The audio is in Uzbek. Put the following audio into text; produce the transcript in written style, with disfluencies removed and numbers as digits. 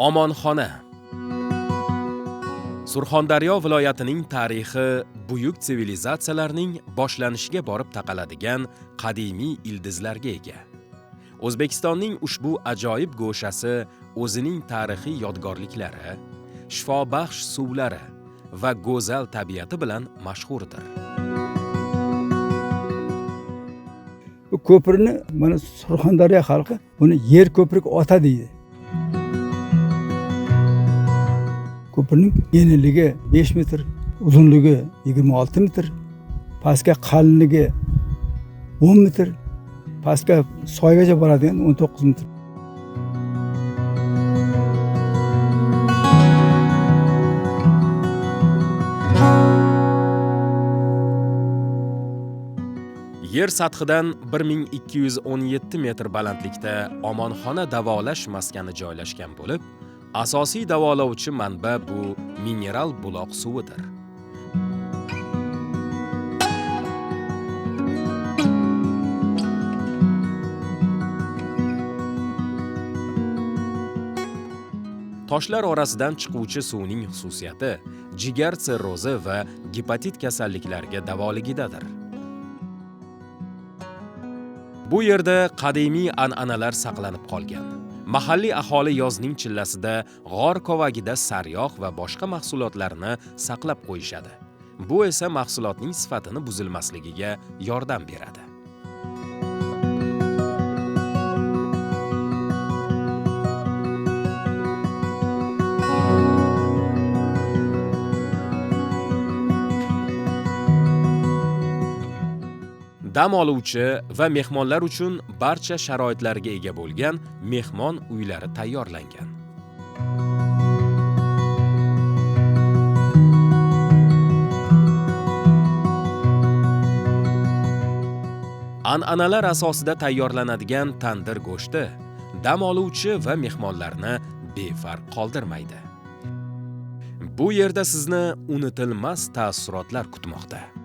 Omonxona. Surxondaryo viloyatining tarixi buyuk sivilizatsiyalarning boshlanishiga borib taqaladigan qadimiy ildizlarga ega. O'zbekistonning ushbu ajoyib go'shasi o'zining tarixiy yodgorliklari, shifobaxsh suvlari va go'zal tabiati bilan mashhurdir. Bu ko'pirni mana Surxondaryo xalqi buni yer ko'prik ota deydi. Ko'pirning eniligi 5 metr, uzunligi 26 metr, pastga qalinligi 10 metr, pastga soygacha boradigan 19 metr. Yer sathidan 1217 metr balandlikda Omonxona davolash maskani joylashgan bo'lib, asosiy davolovchi manba bu mineral buloq suvidir. Toshlar orasidan chiquvchi suvning xususiyati jigar sirrozi va gepatit kasalliklariga davoligidadir. Bu yerda qadimiy an'analar saqlanib qolgan. Mahalliy aholi yozning chillasida g'or kovagida sariyog' va boshqa mahsulotlarni saqlab qo'yishadi. Bu esa mahsulotning sifatini buzilmasligiga yordam beradi. Dam oluvchi va mehmonlar uchun barcha sharoitlarga ega bo'lgan mehmon uylari tayyorlangan. An'analar asosida tayyorlanadigan tandir go'shti dam oluvchi va mehmonlarni befarq qoldirmaydi. Bu yerda sizni unutilmas taassurotlar kutmoqda.